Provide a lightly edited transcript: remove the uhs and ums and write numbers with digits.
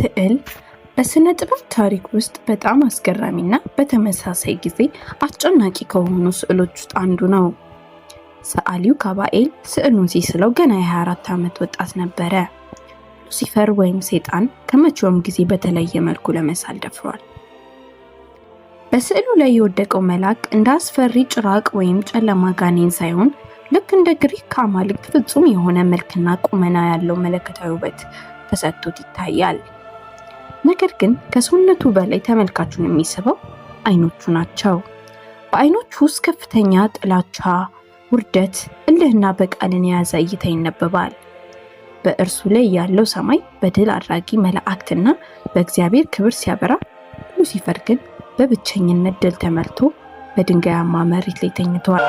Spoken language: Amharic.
ስዕል በስነ ጥበብ ታሪክ ውስጥ በጣም አስገራሚና በተመሳሳይ ጊዜ አስጨናቂ ከሆኑ ስዕሎች ውስጥ አንዱ ነው። ሰዓሊው ካባኤል ስዕሉን ሲስለው ገና የ24 ዓመት ወጣት ነበረ። ሉሲፈር ወይም ሰይጣን ከመቼውም ጊዜ በተለየ መልኩ ለመሳል ደፍሯል። በስዕሉ ላይ የወደቀው መልአክ እንደ አስፈሪ ጭራቅ ወይም ጨለማ ጋኔን ሳይሆን፣ ልክ እንደ ግሪክ አማልክት ፍጹም የሆነ መልክና ቁመና ያለው መለኮታዊ ውበት ተሰጥቶት ይታያል። ነገር ግን ከሰውነቱ በላይ ተመልካቹን የሚስበው አይኖቹ ናቸው። በአይኖቹ ውስጥ ከፍተኛ ጥላቻ፣ ውርደት፣ እልህና በቀልን የያዘ እይታ ይነበባል። በእርሱ ላይ ያለው ሰማይ በድል አድራጊ መላእክትና በእግዚአብሔር ክብር ሲያበራ፣ ሉሲፈር ግን በብቸኝነት ድል ተመልቶ በድንጋያማ መሬት ላይ ተኝቷል።